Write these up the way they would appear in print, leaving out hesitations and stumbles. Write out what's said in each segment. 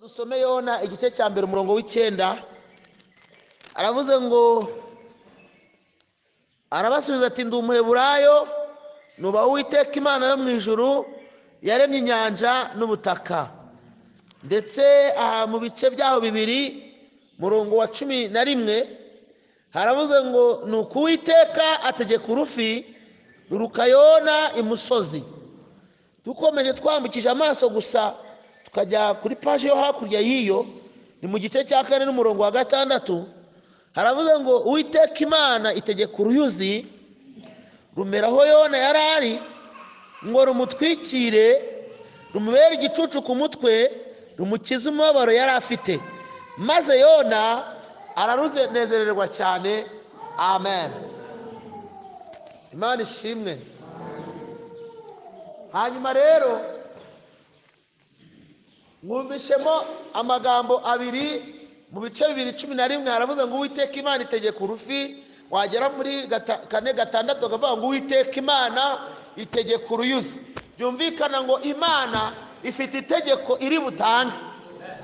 Dusome Yona igice cya mbere umurongo w'icyenda. Aravuze ngo arabasubiza ati ndi umuheburayo, nubaha Uwiteka Imana yo mu ijuru yaremye inyanja n'ubutaka. Ndetse aha mu bice byaho bibiri murongo wa 11 haravuze ngo nuko Uwiteka ategeka urufi ruruka Yona imusozi. Dukomeje twambukije amaso gusa tukajya kuri paji yo hakurya y'iyo, ni mu gice cya 4 n'umurongo wa 6, haravuze ngo Uwiteka Imana itegeka uruyuzi rumeraho Yona yari ari ngo rumutwikire, rumubere igicucu ku mutwe, rumukize umubabaro yari afite. Maze Yona ararunezererwa cyane. Amen. Imana ishimwe. Hanyuma rero mwumvishemo amagambo abiri mu bice 2:11, haravuze ngo Uwiteka Imana itegeka urufi. Wagera muri 4:6 akavuga ngo Uwiteka Imana itegeka uruyuzi. Byumvikana ngo Imana ifite itegeko iri butange.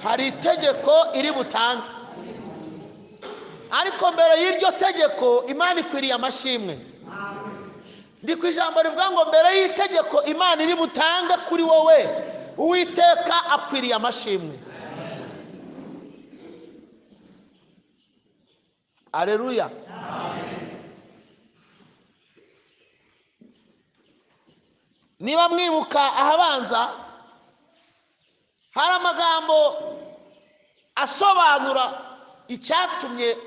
Hari itegeko iri butange, ariko mbere y'iryo tegeko Imana ikwiriye amashimwe. Ndi ku ijambo rivuga ngo mbere y'itegeko Imana iri butange kuri wowe, Uwiteka akwiriye amashimwe. Aleluya. Niba mwibuka ahabanza hari amagambo asobanura icyatumye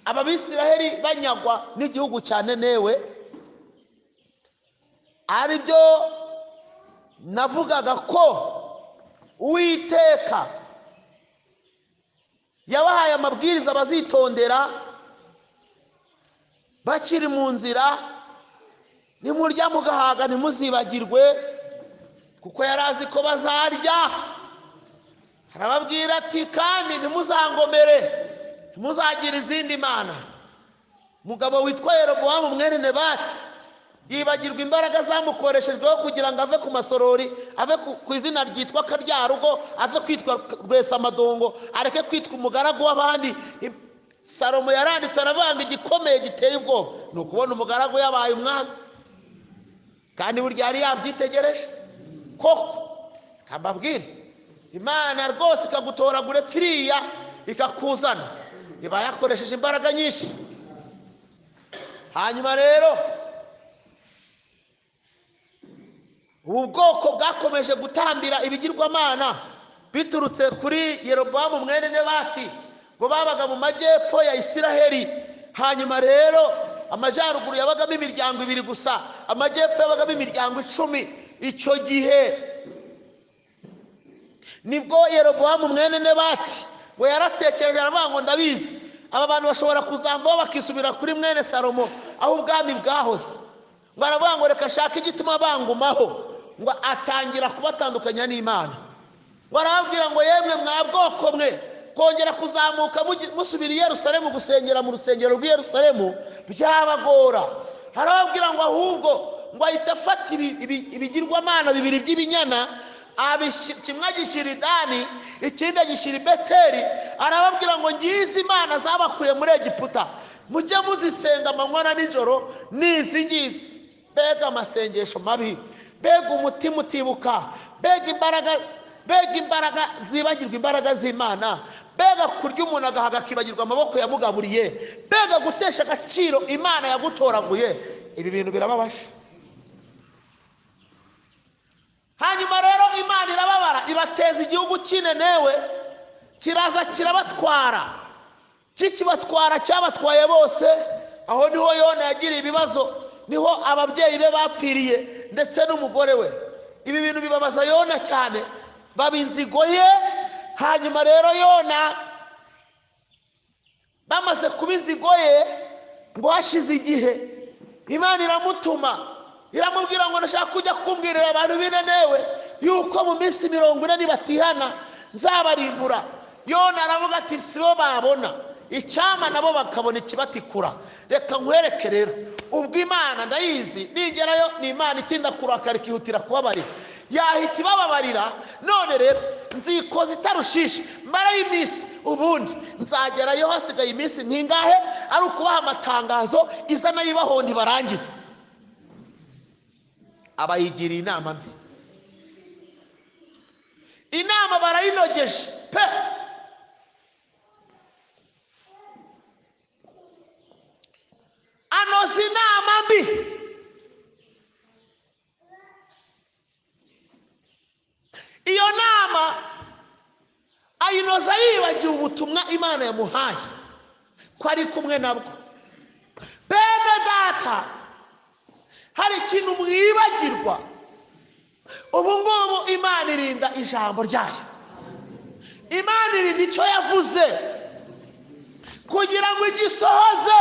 Abisiraheli banyagwa n'igihugu cya Nenewe, aribyo navugaga ko Uwiteka yabahaye amabwiriza bazitondera bakiri mu nzira. Nimurya mugahaga ntimuzibagirwe, kuko yari azi ko bazarya. Arababwira ati kandi ntimuzangomere, ntimuzagire izindi mana. Mugabo witwa Yerobowamu mwene Nebati yibagirwa imbaraga zamukoreshejweho kugira ngo ave ku masorori, ave ku izina ryitwa Karyarugo, ave kwitwa Rwesamadongo, areke kwitwa umugaragu w'abandi. Salomo yaranditse aravanga igikomeye giteye ubwoba ni ukubona umugaragu yabaye umwami, kandi burya yari yabyitegereje koko. Kambabwire, Imana rwose ikagutoragura pfiriya ikakuzana, iba yakoresheje imbaraga nyinshi. Hanyuma rero ubu bwoko bwakomeje gutambira ibigirwamana biturutse kuri Yerobowamu mwene Nebati, ngo babaga mu majyepfo ya Isiraheli. Hanyuma rero amajyaruguru yabagamo imiryango ibiri gusa, amajyepfo yabagamo imiryango 10. Icyo gihe nibwo Yerobowamu mwene Nebati ngo yaratekereje aravuga ngo ndabizi, aba bantu bashobora kuzamvaho bakisubira kuri mwene Salomo aho ubwami bwahoze. Ngo aravuga ngo reka ashake igituma bangumaho, ngo atangira kubatandukanya n'Imana. Ngo arababwira ngo yemwe mwa bwoko mwe, kongera kuzamuka musubira i Yerusalemu gusengera mu rusengero rw'i Yerusalemu byabagora. Arababwira ngo ahubwo ngo ahita afata ibigirwamana bibiri by'ibinyana, kimwe agishyira i Dani, ikindi agishyira i Beteli. Arababwira ngo ngizi Imana zabakuye muri Egiputa, mujye muzisenga amanywa na nijoro, n'izi ngizi. Mbega amasengesho mabi, mbega umutima utibuka, mbega imbaraga, mbega imbaraga zibagirwa imbaraga z'Imana, mbega kurya umuntu agahaga akibagirwa amaboko yamugaburiye, mbega gutesha agaciro Imana yagutoraguye. Ibi bintu birababaje. Hanyuma rero Imana irababara, ibateza igihugu cy'inenewe, kiraza kirabatwara, kikibatwara cyabatwaye bose. Aho niho Yona yagiriye ibibazo, niho ababyeyi be bapfiriye ndetse n'umugore we. Ibi bintu bibabaza Yona cyane, baba inzigo ye. Hanyuma rero Yona bamaze kuba inzigo ye, ngo hashize igihe Imana iramutuma, iramubwira ngo ndashaka kujya kumbwirira abantu b'inenewe yuko mu minsi 40 nibatihana nzabarimbura. Yona aravuga ati sibo babona icyama nabo bakabona ikibatikura. Reka nkwereke rero, ubwo Imana ndayizi, nigerayo ni Imana itinda kurakara ikihutira kubabarira. Yahita ibababarira. None rero nzikoza itarushishe mara y'iminsi, ubundi nzagerayo hasigaye iminsi ntingahe, ari ukubaha amatangazo iza nayibaho ntibarangize. Abayigiriye inama mbi, inama barayinogeje pe. Anoza inama mbi. Iyo nama ayinoza yibagiwe ubutumwa Imana yamuhaye ko ari kumwe nabwo. Bene data, hari ikintu mwibagirwa. Ubu ngubu Imana irinda ijambo ryayo, Imana irinda icyo yavuze kugira ngo igisohoze.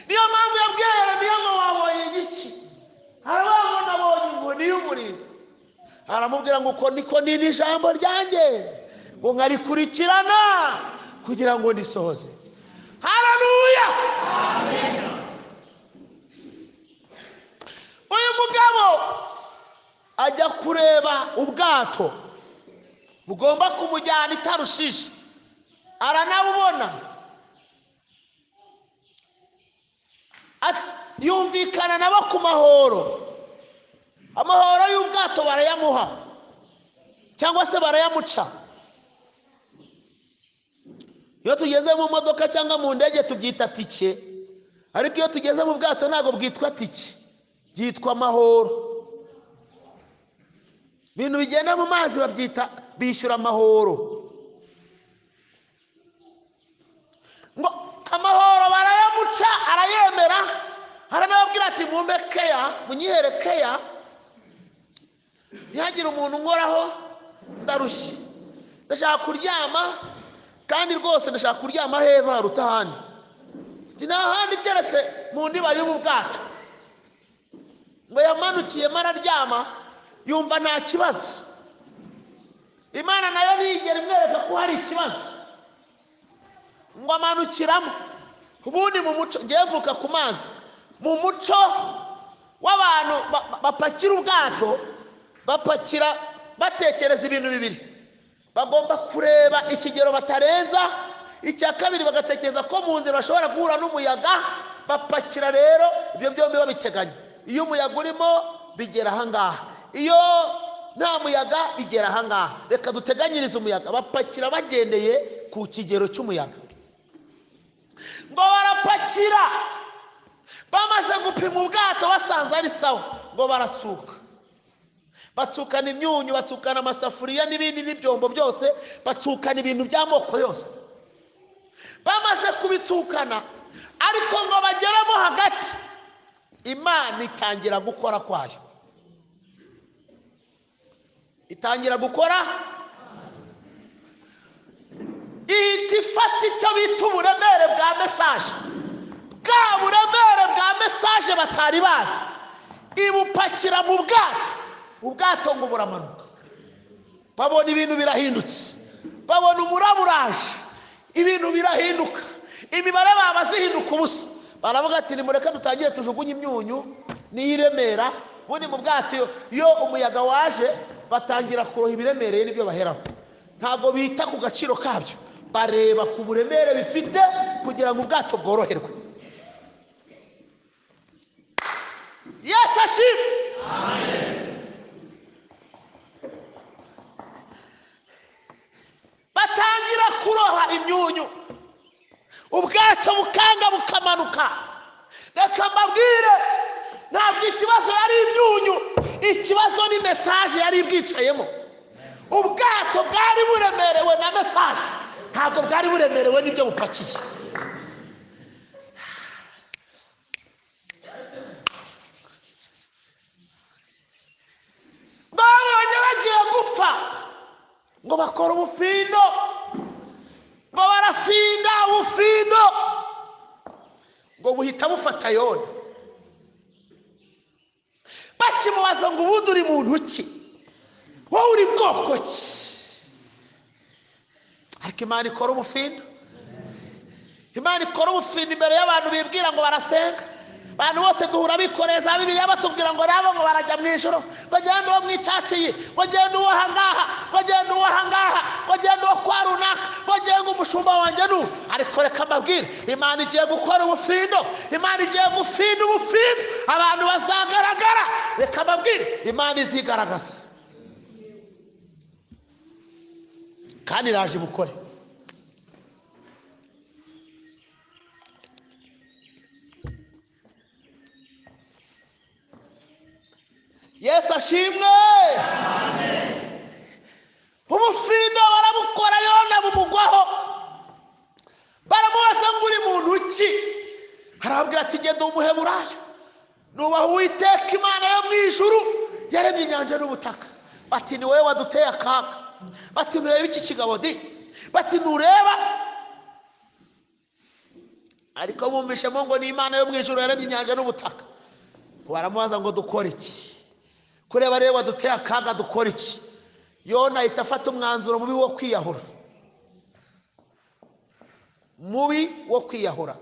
Niyo mpamvu yabwiye Yeremiya ngo wabonye igiki? Aravuga ngo nabonye inkoni y'umurinzi. Aramubwira ngo uko niko nini ijambo ryanjye, ngo nkarikurikirana kugira ngo ndisohoze. Haleluya! Uyu mugabo ajya kureba ubwato bugomba kumujyana itarushishe, aranabubona. Yumvikana nabo ku mahoro. Amahoro y'ubwato barayamuha cyangwa se barayamuca. Iyo tugeze mu modoka cyangwa mu ndege tubyita tike, ariko iyo tugeze mu bwato ntabwo bwitwa tike, byitwa amahoro. Ibintu bigenda mu mazi babyita bishyura amahoro. Ngo amahoro barayamuca, arayemera, aranababwira ati mumpe keya, munyihere keya, ntihagire umuntu nkoraho, ndarushye, ndashaka kuryama, kandi rwose ndashaka kuryama heza haruta ahandi. Ati nta handi keretse mu ndiba y'ubu bwato. Ngo yamanukiyemo araryama, yumva nta kibazo. Imana nayo ntiyigera imwereka ko hari ikibazo. Ngo amanukiramo. Ubundi mu muco, ngiye mvuka ku mazi, mu muco w'abantu bapakira ubwato, bapakira batekereza ibintu bibiri. Bagomba kureba ikigero batarenza, icya kabiri bagatekereza ko mu nzira bashobora guhura n'umuyaga. Bapakira rero ibyo byombi babiteganya. Iyo umuyaga urimo bigera ahangaha, iyo nta muyaga bigera ahangaha, reka duteganyirize umuyaga. Bapakira bagendeye ku kigero cy'umuyaga. Ngo barapakira, bamaze gupima ubwato basanze ari sawa, ngo baratsuka. Batsukana imyunyu, batsukana amasafuriya n'ibindi n'ibyombo byose, batsukana ibintu by'amoko yose. Bamaze kubitsukana, ariko ngo bageramo hagati, Imana itangira gukora kwayo. Itangira gukora, ihita ifata icyo bita uburemere bwa mesaje. Bwa buremere bwa mesaje batari bazi, ibupakira mu bwato. Ubwato ngo buramanuka, babona ibintu birahindutse, babona umuraba uraje, ibintu birahinduka, imibare baba zihinduka ubusa. Baravuga ati nimureke dutangire tujugunye imyunyu n'iyiremera. Ubundi mu bwato iyo umuyaga waje batangira kuroha ibiremereye n'ibyo baheraho, ntabwo bita ku gaciro kabyo, bareba ku buremere bifite kugira ngo ubwato bworoherwe. Yesu ashimwe. Amen. Batangira kuroha imyunyu, ubwato bukanga bukamanuka. Reka mbabwire, ntabwo ikibazo yari imyunyu, ikibazo ni mesaje yari ibwicayemo. Ubwato bwari buremerewe na mesaje, ntabwo bwari buremerewe n'ibyo bupakiye. Babonye bagiye gupfa, ngo bakora ubufindo, ngo barafinda ubufindo, ngo buhita bufata Yona. Bakimubaza ngo ubundi uri muntu ki, wowe uri bwoko ki? Ariko Imana ikora ubufindo. Imana ikora ubufindo imbere y'abantu bibwira ngo barasenga. Abantu bose duhura bikoreye za Bibiliya batubwira ngo nabo ngo barajya mu ijoro, bagenda uwo mu icaciye, bagenda uwo ahangaha, bagenda uwo ahangaha, bagenda uwo kwa runaka, bagenda umushumba wanjye nu. Ariko reka mbabwire, Imana igiye gukora ubufindo, Imana igiye gufinda ubufindo, abantu bazagaragara. Reka mbabwire, Imana izigaragaza kandi iraje bukore. Yesu ashimwe. Amen. Ubufindo barabukora, Yona bumugwaho. Baramubaza ngo uri muntu ki? Arababwira ati genda umuheburayo, nubaha Uwiteka Imana yo mu ijuru yaremye inyanja n'ubutaka. Bati ni wowe waduteye akaga. Bati nureba iki kigabo di? Bati nureba. Ariko bumvishemo ngo ni Imana yo mu ijuru yaremye inyanja n'ubutaka. Baramubaza ngo dukora iki? Kureba rero waduteye akaga dukora iki? Yona ahita afata umwanzuro mubi wo kwiyahura. Mubi wo kwiyahura.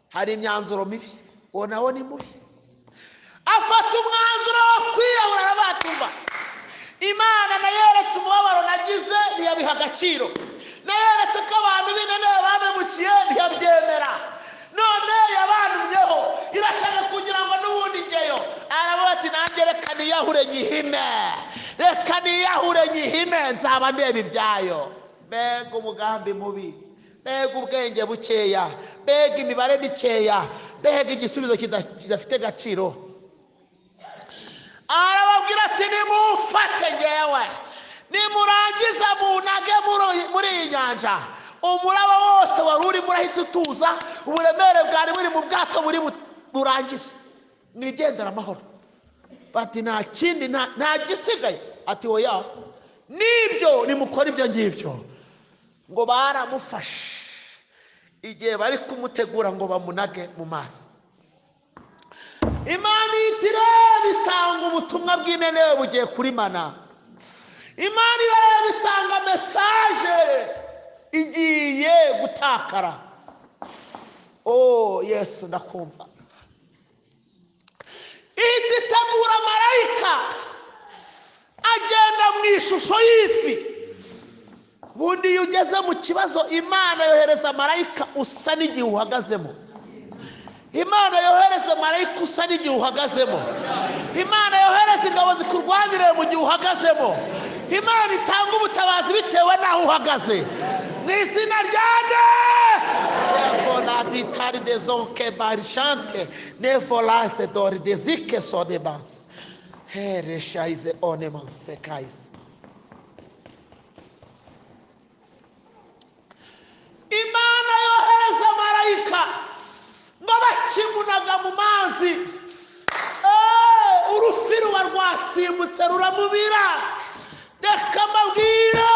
Hari imyanzuro mibi, uwo nawo ni mubi. Afata umwanzuro wo kwiyahura, arabatumva. Imana nayeretse umubabaro nagize ntiyabiha agaciro. Nayeretse ko abantu b'Inene bamemukiye ntiyabyemera. None yabantumyeho irashaka kugira ngo n'ubundi ngeyo. Aravuga ati nanjye reka niyahure nyihime, reka niyahure nyihime, nzaba ndeba ibyayo. Mbega umugambi mubi, mbega ubwenge bukeya, mbega imibare mikeya, mbega igisubizo kidafite agaciro. Arababwira ati nimumfate ngewe, nimurangiza munage muri iyi nyanja. Umuraba wose wari urimo urahita utuza, uburemere bwari buri mu bwato buri burangire, mwigendera amahoro. Bati nta kindi, nta gisigaye. Ati oya, nibyo nimukora ibyo ngibyo. Ngo baramufashe igihe bari kumutegura ngo bamunage mu mazi. Imana ireba isanga ubutumwa bw'Inenewe bugiye kurimana. Imana ireba isanga mesaje igiye gutakara. Oh Yesu ndakumva. Ihita itegura marayika agenda mu ishusho y'ifi. Bundi iyo ugeze mu kibazo, Imana yohereza marayika usa n'igihe uhagazemo. Imana yohereza marayika usa n'igihe uhagazemo. Imana yohereza ingabo zikurwanirira mu gihe uhagazemo. Imana itanga ubutabazi bitewe n'aho uhagaze. Mu izina rya nde nevoladitari dezonke barishante nevolase dori dezike sodebas hereshaize onemansekais. Imana yohereza marayika ngo bakimunaga mu mazi. Urufi ruba rwasimbutse ruramubira. Reka mbabwire,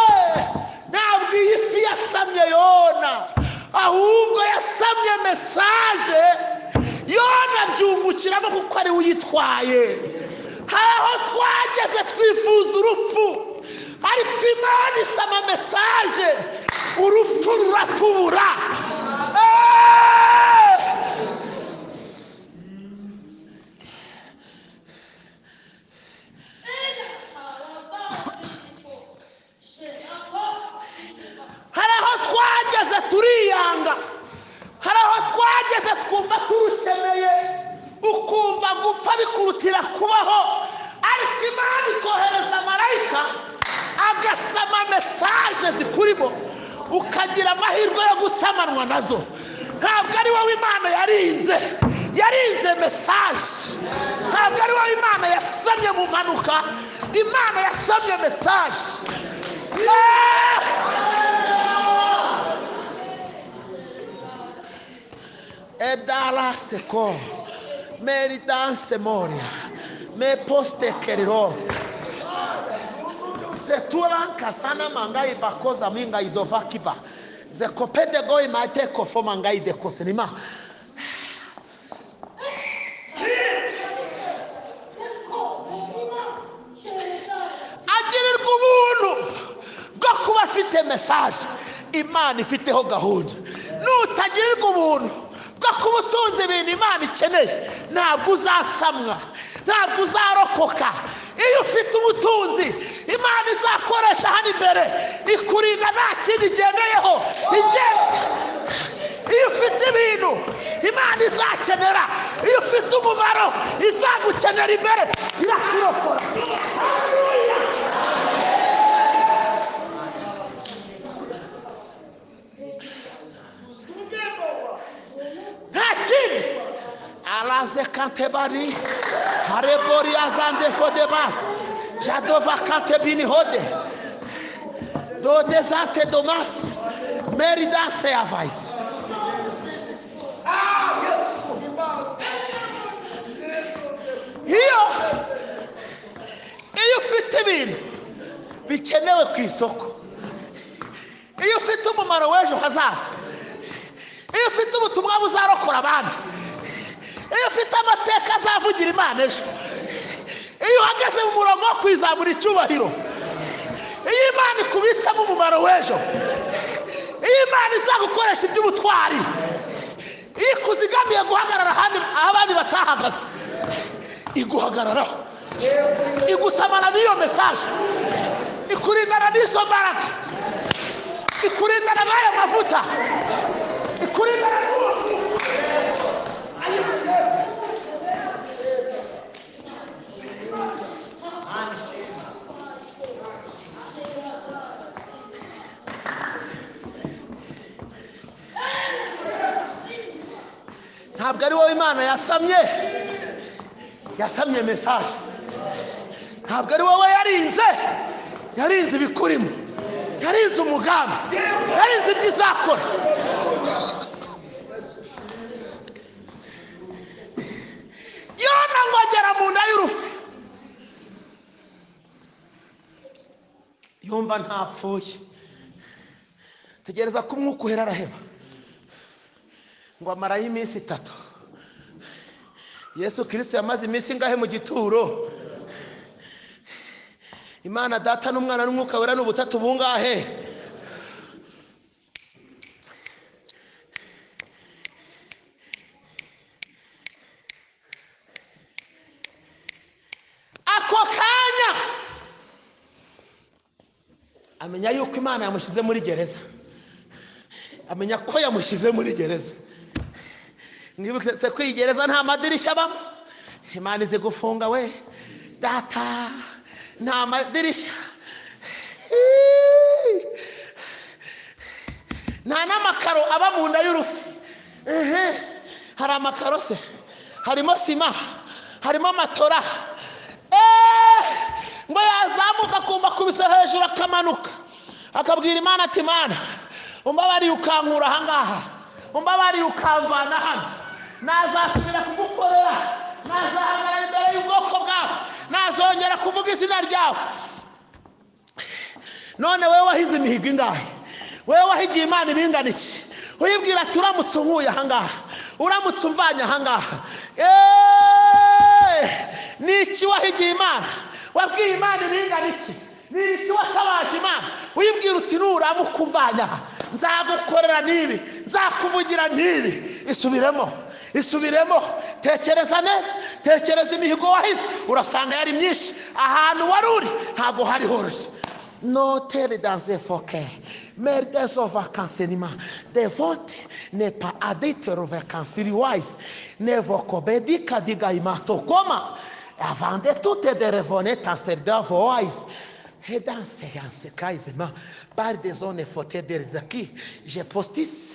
ntabwo iyi fi yasamye Yona, ahubwo yasamye mesaje. Yona abyungukiramo kuko ari we uyitwaye. Hari aho twageze twifuza urupfu, ariko Imana isama mesaje, urupfu ruratubura. Hari aho twageze turiyanga, hari aho twageze twumva turukeneye, ukumva gupfa bikurutira kubaho. Ariko Imana ikohereza marayika agasama mesaje zikurimo, ukagira amahirwe yo gusamanwa nazo. Ntabwo ari wowe Imana yarinze, yarinze mesaje. Ntabwo ari wowe Imana yasamye mu mpanuka, Imana yasamye mesaje. Edara seko meridanse moria me poste kerirov zetulan kasana mangai bakoza minga idovakiba zekopede goi mate kofo mangai de kosinima. Agirirwa ubuntu bwo kuba afite message Imana ifiteho gahunda. Nutagirirwa ubuntu bwo Kubwo kuba utunze ibintu Imana ikeneye, ntabwo uzasamwa, ntabwo uzarokoka. Iyo ufite ubutunzi Imana izakoresha hano imbere, ikurinda nta kindi igendeyeho. Iyo ufite ibintu Imana izakenera, iyo ufite umumaro izagukenera imbere, irakurokora. Nta kindi. Alaze kantebari harebori azande fodebas jadova kantebini hode dodezante domas meridase avais. Iyo ufite ibintu bikenewe ku isoko, iyo ufite umumaro w'ejo hazaza, iyo ufite ubutumwa buzarokora abandi, iyo ufite amateka azavugira Imana ejo, iyo uhagaze mu murongo wo kwizamura icyubahiro, iyo Imana ikubitsemo umumaro w'ejo, iyo Imana izagukoresha iby'ubutwari, iyo ikuzigamiye guhagarara ahandi aho abandi batahagaze, iguhagararaho, igusamana n'iyo mesaje, ikurindana n'izo mbaraga, ikurindana n'ayo mavuta, ikurindana n'uwo. Ntabwo ari wowe Imana yasamye, yasamye mesaje. Ntabwo ari wowe yarinze, yarinze ibikurimo, yarinze umugambi, yarinze ibyo izakora. Yona ngo agera mu nda y'urufi, yumva ntapfuye, tegereza ko umwuka uhera araheba, ngo amarayo iminsi 3. Yesu Kristo yamaze iminsi ingahe mu gituro? Imana Data n'Umwana n'Umwuka Wera ni ubutatu bungahe? Ako kanya amenya yuko Imana yamushyize muri gereza, amenya ko yamushyize muri gereza. Mwibutse ko iyi gereza nta madirishya abamo. Imana izi gufunga we data, nta madirishya, nta n'amakaro aba mu nda y'urufi. Hari amakaro se? Harimo sima, harimo matora. Ngo yazamuka akumva akubise hejuru akamanuka, akabwira Imana ati Imana umbabariye ukankura ahangaha, umbabariye ukamvana hano, nazasubira kugukorera, nazahagarara imbere y'ubwoko bwawe, nazongera kuvuga izina ryawe. None wewe wahize imihigo ingahe? Wewe wahigiye Imana ibingana iki? Uyibwira ati uramutse unkuye ahangaha, uramutse umvanye ahangaha, ni iki wahigiye Imana? Wabwiye Imana ibingana iki? Ni iki watabaje Imana? Uyibwira uti nuramuka umvanye aha nzagukorera n'ibi, nzakuvugira n'ibi. Isubiremo, isubiremo, tekereza neza, tekereza imihigo wahize, urasanga yari myinshi. Ahantu wari uri ntabwo hari horoshye. Noter dans un foquet, mais des vacances, des votes n'est pas adite vacances wise, ne vocobedica diga imatokoma, avant de tout de revenir dans cette voice. Et dans ces cas, par des zones fautées des acquis, je postisse.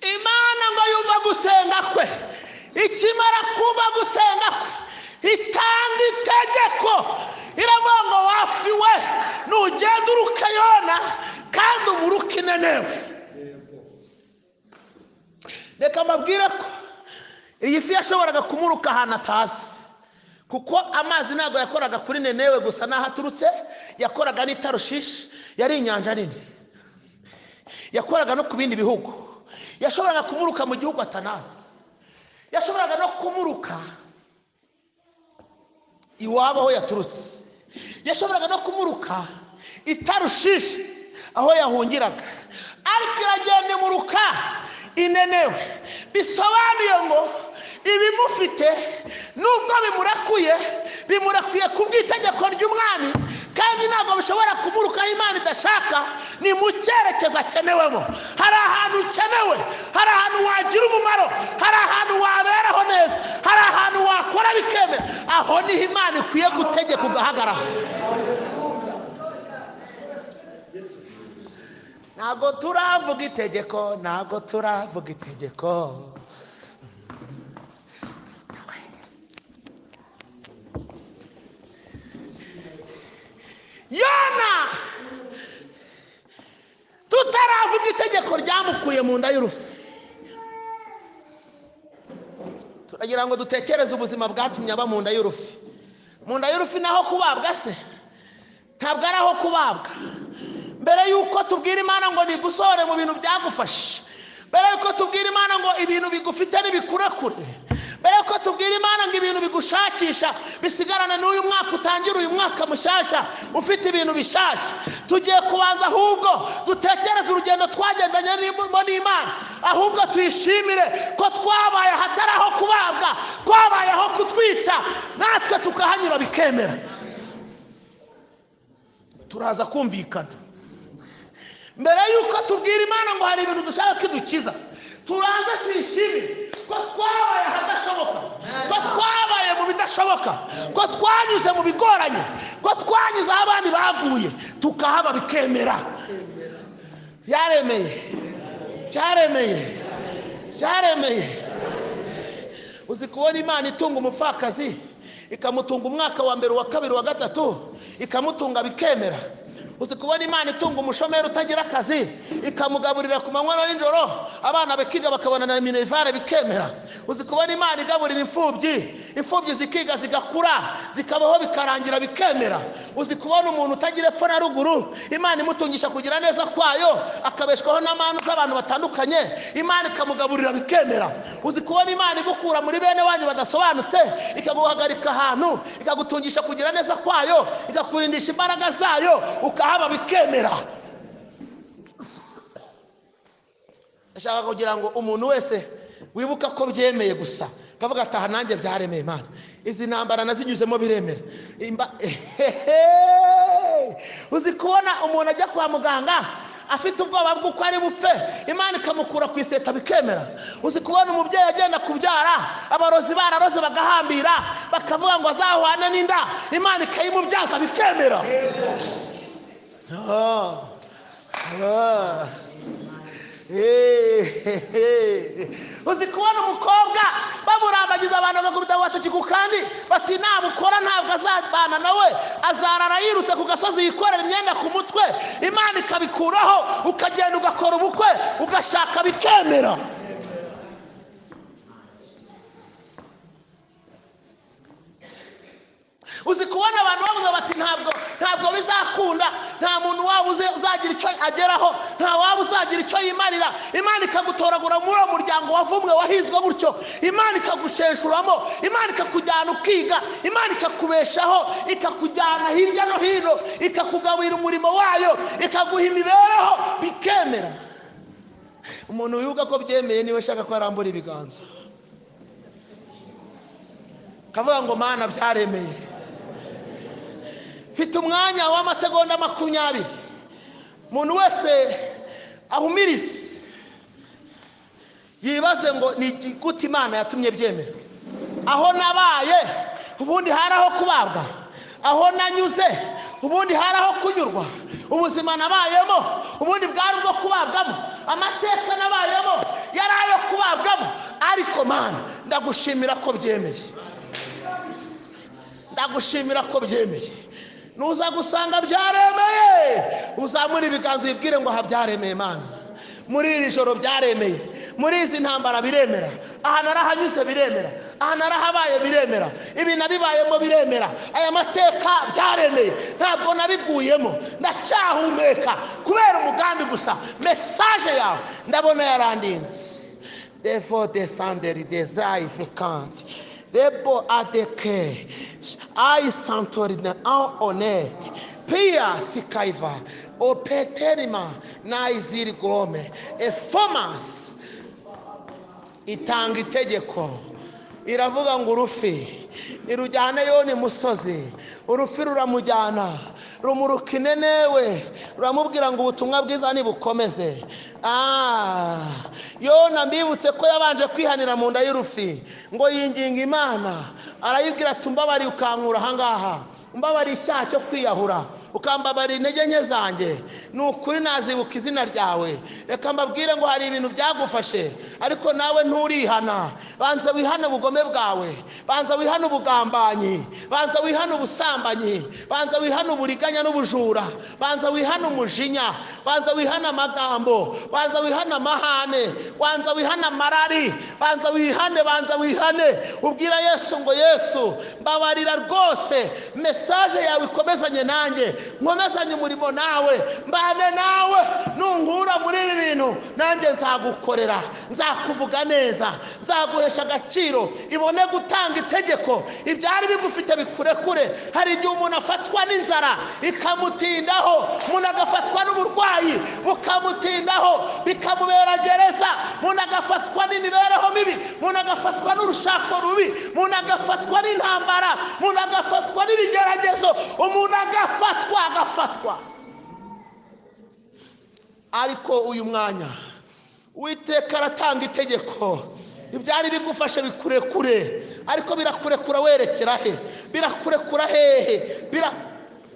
Imana ngo yumva gusenga kwe, ikimara kumva gusenga kwe itanga itegeko, iravuga ngo wafi we nugenda uruka Yona kandi umuruka Inenewe. Reka mbabwire ko iyi fi yashoboraga kumuruka ahantu atazi, kuko amazi ntabwo yakoraga kuri Nenewe gusa n'aho aturutse, yakoraga n'i Tarushishi, yari inyanja nini, yakoraga no ku bindi bihugu. Yashoboraga kumuruka mu gihugu atanazi, yashoboraga no kumuruka iwabo aho yaturutse, Yashoboraga no kumuruka itarushishi aho yahungiraga, ariko iragenda imuruka inenewe. Bisobanuye ngo ibimufite nubwo bimurekuye, bimurekuye ku bw'itegeko ry'umwami, kandi ntabwo bishobora kumurukaho Imana idashaka. Ni mu cyerekezo akenewemo. Hari ahantu ukenewe, hari ahantu wagira umumaro, hari ahantu waberaho neza, hari ahantu wakora bikemera. Aho niho Imana ikwiye gutegeka ugahagarara. Ntabwo turavuga itegeko, ntabwo turavuga itegeko. Yona tutaravuga itegeko ryamukuye mu nda y'urufu, turagira ngo dutekereze ubuzima bwatumye aba mu nda y'urufi. Mu nda y'urufi naho kubabwa se? Ntabwo ari aho kubabwa. Mbere yuko tubwira Imana ngo nigusohore mu bintu byagufashe, mbere yuko tubwira Imana ngo ibintu bigufite nibikurekure, mbere yuko tubwira Imana ngo ibintu bigushakisha bisigarane n'uyu mwaka, utangira uyu mwaka mushyashya ufite ibintu bishyashya, tugiye kubanza ahubwo dutekereze urugendo twagendanye n'Imana, ahubwo tuyishimire ko twabaye ahatari aho kubabwa, twabaye aho kutwica, natwe tukahanyura bikemera. Turaza kumvikana. Mbere yuko tubwira Imana ngo hari ibintu dushaka kidukiza, turaza twishimire ko twabaye ahadashoboka, ko twabaye mu bidashoboka, ko twanyuze mu bigoranye, ko twanyuze aho abandi baguye, tukahaba bikemera. Byaremeye, byaremeye, byaremeye. Uzi kubona Imana itunga umupfakazi, ikamutunga umwaka wa mbere, wa kabiri, wa gatatu, ikamutunga bikemera. Uzi kubona Imana itunga umushomeri utagira akazi, ikamugaburira ku manywa na nijoro, abana bakiga bakabona na minerivare bikemera. Uzi kubona Imana igaburira imfubyi, imfubyi zikiga zigakura zikabaho bikarangira bikemera. Uzi kubona umuntu utagira epfo na ruguru, Imana imutungisha kugira neza kwayo, akabeshwaho n'amanu z'abantu batandukanye, Imana ikamugaburira bikemera. Uzi kubona Imana igukura muri bene wanyu badasobanutse, ikaguhagarika ahantu, ikagutungisha kugira neza kwayo, ikakurindisha imbaraga zayo, ukahaba bikemera. Ndashaka kugira ngo umuntu wese wibuka ko byemeye gusa kavuga ataha nanjye byaremeye Imana, izi ntambara nazinyuzemo biremera. Uzi kubona umuntu ajya kwa muganga afite ubwoba bw'uko ari bupfe, Imana ikamukura ku iseta bikemera. Uzi kubona umubyeyi agenda kubyara, abarozi bararoze bagahambira bakavuga ngo azahwane n'inda, Imana ikayimubyaza bikemera. Uzi kubona umukobwa bamurambagiza abantu bagakubita agatoki ku kandi bati nabukora ntabwo azabana nawe, azarara yirutse ku gasozi yikorera imyenda ku mutwe, Imana ikabikuraho, ukagenda ugakora ubukwe ugashaka bikemera. Uzi kubona abantu bavuze bati ntabwo bizakunda, nta muntu waba uzagira icyo ageraho, nta waba uzagira icyo yimarira, Imana ikagutoragura muri uwo muryango wavumwe wahizwe gutyo, Imana ikagusheshuramo, Imana ikakujyana ukiga, Imana ikakubeshaho, ikakujyana hirya no hino, ikakugaburira umurimo wayo, ikaguha imibereho bikemera. Umuntu wibuka ko byemeye niwe ashaka ko arambura ibiganza kavuga ngo Mana byaremeye. Mfite umwanya w'amasegonda 20, umuntu wese ahumirize yibaze ngo ni gute Imana yatumye byemera. Aho nabaye ubundi hari aho kubabwa, aho nanyuze ubundi hari aho kunyurwa, ubuzima nabayemo ubundi bwari bwo kubabwamo, amateka nabayemo yari ayo kubabwamo, ariko Mana ndagushimira ko byemeye, ndagushimira ko byemeye. Nuza gusanga byaremeye, uzamura ibiganza ubibwire ngo aha byaremeye Mana, muri iri joro byaremeye, muri izi ntambara biremera, aha narahanyuze biremera, aha narahabaye biremera, ibi nabibayemo biremera, aya mateka byaremeye, ntabwo nabiguyemo, ndacyahumeka kubera umugambi gusa. Message yawe ndabona yarandinze. Devo descendere desai fecante Rebo adeke ai santorina en honnête pia sikaiva opeterima naiziri gome efomas. Itanga itegeko iravuga ngo urufi irujyane Yona musozi. Urufi ruramujyana rumuruka inenewe, ruramubwira ngo ubutumwa bwiza nibukomeze. Yona mbibutse ko yabanje kwihanira mu nda y'urufi, ngo yinginga Imana arayibwira ati mbabari ukankura ahangaha, mbabari icyaha cyo kwiyahura, ukambabara intege nke zanjye, ni ukuri nazibuka izina ryawe. Reka mbabwire ngo hari ibintu byagufashe ariko nawe nturihana. Banza wihane ubugome bwawe, banza wihane ubugambanyi, banza wihane ubusambanyi, banza wihane uburiganya n'ubujura, banza wihane umujinya, banza wihane amagambo, banza wihane amahane, banza wihane amarari, banza wihane, banza wihane. Ubwira Yesu ngo Yesu mbabarira rwose, message yawe ikomezanye nanjye, nkomezanye umurimo nawe, mbane nawe, nungura muri ibi bintu nanjye nzagukorera, nzakuvuga neza, nzaguhesha agaciro. Ibone gutanga itegeko, ibyari bigufite bikurekure. Hari igihe umuntu afatwa n'inzara ikamutindaho, umuntu agafatwa n'uburwayi bukamutindaho bikamubera gereza, umuntu agafatwa n'imibereho mibi, umuntu agafatwa n'urushako rubi, umuntu agafatwa n'intambara, umuntu agafatwa n'ibigeragezo, umuntu agafatwa. Ariko uyu mwanya Uwiteka aratanga itegeko, ibyari bigufashe bikurekure. Ariko birakurekura werekera he? Birakurekura hehe?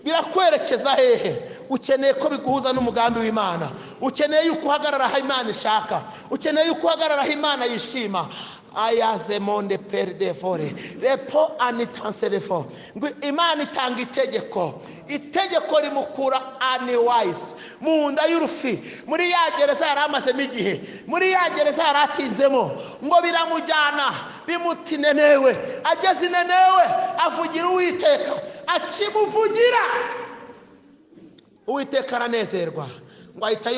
Birakwerekeza hehe? Ukeneye ko biguhuza n'umugambi w'Imana, ukeneye yuko uhagarara aho Imana ishaka, ukeneye yuko uhagarara aho Imana yishima. Ayaze monde perde fore repo anitanserefo. Ngo Imana itanga itegeko, itegeko rimukura aniwise mu nda y'urufi, muri ya gereza yari amazemo igihe, muri ya gereza yari atinzemo, ngo biramujyana bimuta inenewe. Ageze inenewe avugira Uwiteka, akimuvugira Uwiteka aranezerwa, ngo ahita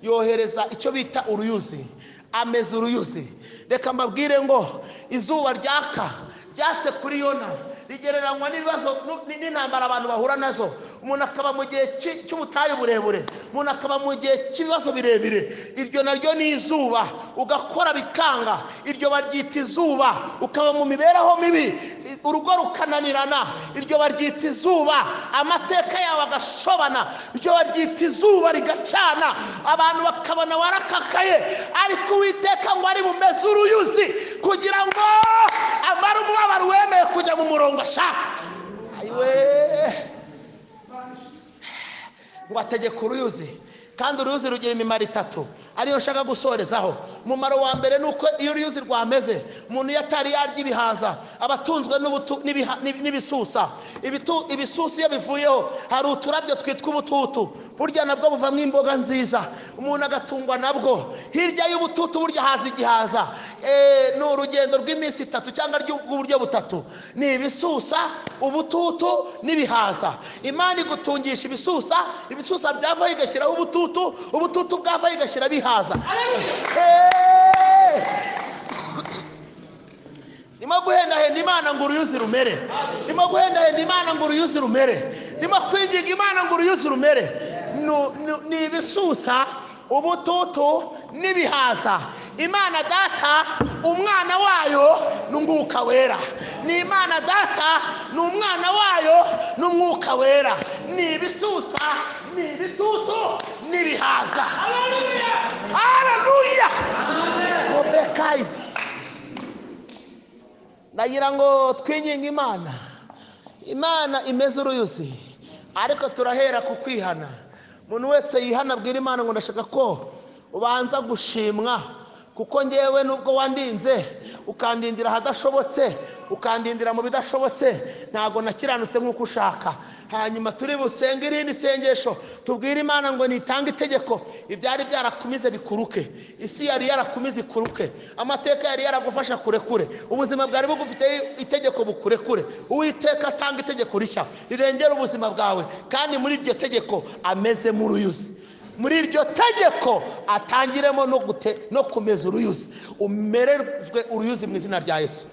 yohereza icyo bita uruyuzi, ameza uruyuzi. Reka mbabwire ngo izuba ryaka ryatse kuri Yona rigereranywa n'ibibazo n'intambara abantu bahura nazo. Umuntu akaba mu gihe cy'ubutayu burebure, umuntu akaba mu gihe cy'ibibazo birebire, iryo naryo ni izuba, ugakora bikanga, iryo baryita izuba. Ukaba mu mibereho mibi, urugo rukananirana, iryo baryita izuba. Amateka yawe agashobana, iryo baryita izuba rigacana, abantu bakabona warakakaye. Ariko Uwiteka ngo ari bumeze uruyuzi kugira ngo amare umubabaro wemeye kujya mu murongo ashaka. Ayiwe, ngo ategeka uruyuzi. Kandi uruyuzi rugira imimaro itatu ariyo nshaka gusorezaho. Umumaro wa mbere ni uko iyo uruyuzi rwameze, umuntu iyo atari yarya ibihaza aba atunzwe n'ibisusa. Ibisusa iyo bivuyeho hari uturabyo twitwa ubututu, burya nabwo buvamo imboga nziza, umuntu agatungwa nabwo. Hirya y'ubututu burya haza igihaza. Ni urugendo rw'iminsi itatu cyangwa rw'uburyo butatu, ni ibisusa, ubututu n'ibihaza. Imana igutungisha ibisusa, ibisusa byavaho igashyiraho ubututu, ubututu bwavaho igashyira bihaza. Ndimo guhendahenda Imana ngo uruyuzi rumere, ndimo guhendahenda Imana ngo uruyuzi rumere, ndimo kwinginga Imana ngo uruyuzi rumere. Ni ibisusa, ubututu n'ibihaza. Imana Data umwana wayo n'umwuka wera, ni Imana Data ni umwana wayo n'umwuka wera. Ni ibisusa, ni ibitutu n'ibihaza. Haleluya, haleluya. Obekaidi. Ndagira ngo twinginge Imana, Imana imeze uruyuzi, ariko turahera ku kwihana. Umuntu wese yihana abwira Imana ngo ndashaka ko ubanza gushimwa, kuko ngewe nubwo wandinze ukandindira ahadashobotse, ukandindira mu bidashobotse, ntago nakiranutse nk'uko ushaka. Hanyuma turi busenge irindi sengesho, tubwire Imana ngo nitange itegeko, ibyari byarakumize bikuruke, isi yari yarakumize ikuruke, amateka yari yaragufasha kurekure, ubuzima bwari bugufite itegeko bukurekure. Uwiteka atanga itegeko rishya rirengera ubuzima bwawe, kandi muri iryo tegeko ameze mu ruyuzi. Muri iryo tegeko atangiremo no kumeza uruyuzi, umererwe uruyuzi mu izina rya Yesu.